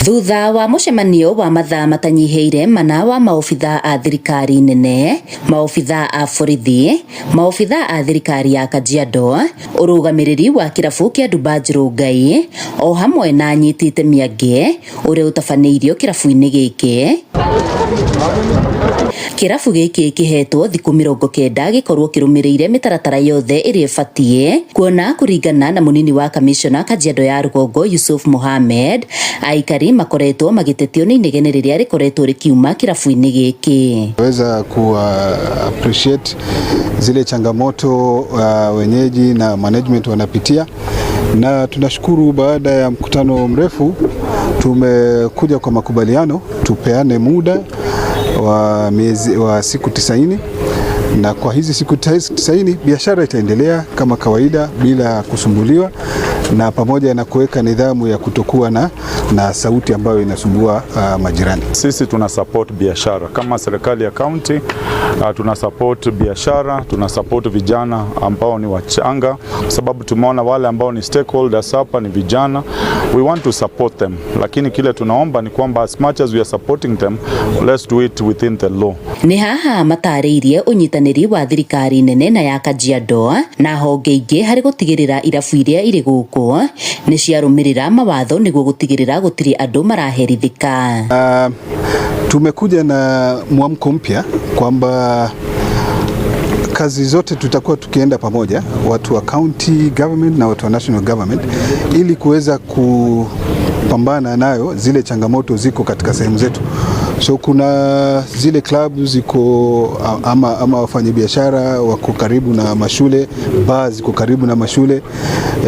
Thutha wa mũcemanio wa mathaa matanyihĩire 4 wa maobitha a thirikari nene, maobitha a borithi, maobitha a thirikari ya Kajiado, ũrũgamĩrĩri wa kĩrabu kĩa Dubai Rongai o hamwe na anyiti itemi angĩ ũrĩa ũtabanĩirio kĩrabu-inĩ gĩkĩ. Kĩrabu gĩkĩ kĩhetwo thikũ 90 gĩkorwo kĩrũmĩrĩire mĩtaratara yothe ĩrĩa ĩbatiĩ kuona kũringana na mũnini wa kamishona Kajiado ya rũgongo Yusuf Mohamed, aikari makoretwo magĩtetio nĩ inegene rĩrĩa rĩkoretwo rĩkiuma kĩrabu-inĩ gĩkĩ. Weza ku appreciate zile changamoto wenyeji na management wanapitia, na tunashukuru baada ya mkutano mrefu tumekuja kwa makubaliano tupeane muda wa siku 90, na kwa hizi siku 90 biashara itaendelea kama kawaida bila kusumbuliwa, na pamoja na kuweka nidhamu ya kutokuwa na sauti ambayo inasumbua majirani. Sisi tuna support biashara kama serikali ya county, tuna support biashara, tuna support vijana ambao ni wachanga, kwa sababu tumeona wale ambao ni stakeholders hapa ni vijana. We want to support them, lakini kile tunaomba ni kwamba as much as we are supporting them, let's do it within the law. Nĩ haha matarĩirie ũnyitanĩri wa thirikari nene na ya Kajiado na honge ingĩ harĩ gũtigĩrĩra irabu iria irĩ gũkũ nĩ ciarũmĩrĩra mawatho nĩguo gũtigĩrĩra gũtirĩ andũ maraherithĩka. Tumekuja na mwamko mpya kwamba kazi zote tutakuwa tukienda pamoja, watu wa county government na watu wa national government, ili kuweza kupambana nayo zile changamoto ziko katika sehemu zetu. So kuna zile club ziko ama wafanyabiashara wako karibu na mashule, baa ziko karibu na mashule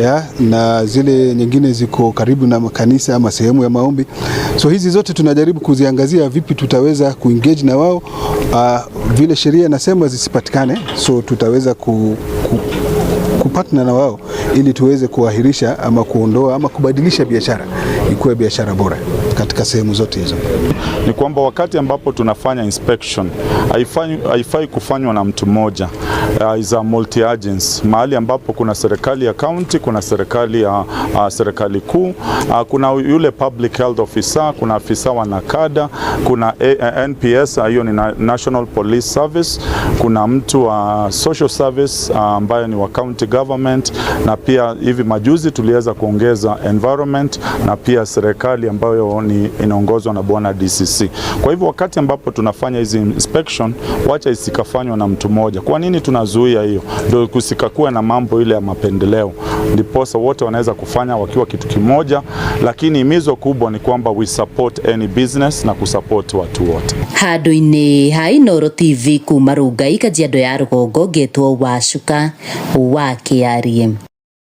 ya, na zile nyingine ziko karibu na makanisa ama sehemu ya maombi. So hizi zote tunajaribu kuziangazia vipi tutaweza kuengage na wao, vile sheria inasema zisipatikane, so tutaweza kupatana na wao ili tuweze kuahirisha ama kuondoa ama kubadilisha biashara ikuwe biashara bora katika sehemu zote hizo. Ni kwamba wakati ambapo tunafanya inspection haifai kufanywa na mtu mmoja. Is a multi agency, mahali ambapo kuna serikali ya county, kuna serikali ya serikali kuu, kuna yule public health officer, kuna afisa wa NACADA, kuna NPS, hiyo ni National Police Service, kuna mtu wa social service ambaye ni wa county government, na pia hivi majuzi tuliweza kuongeza environment na pia serikali ambayo ni inaongozwa na bwana DCC. Kwa hivyo wakati ambapo tunafanya hizi inspection, wacha isikafanywa na mtu mmoja. Kwa nini tunazuia hiyo? Ndio kusikakuwa na mambo ile ya mapendeleo, ndiposa wote wanaweza kufanya wakiwa kitu kimoja, lakini himizo kubwa ni kwamba we support any business na kusupport watu wote. Handũ-inĩ ha Inooro TV kuma Rongai, Kajiado ya rũgongo, ngetwo Wacuka wa Kĩarie.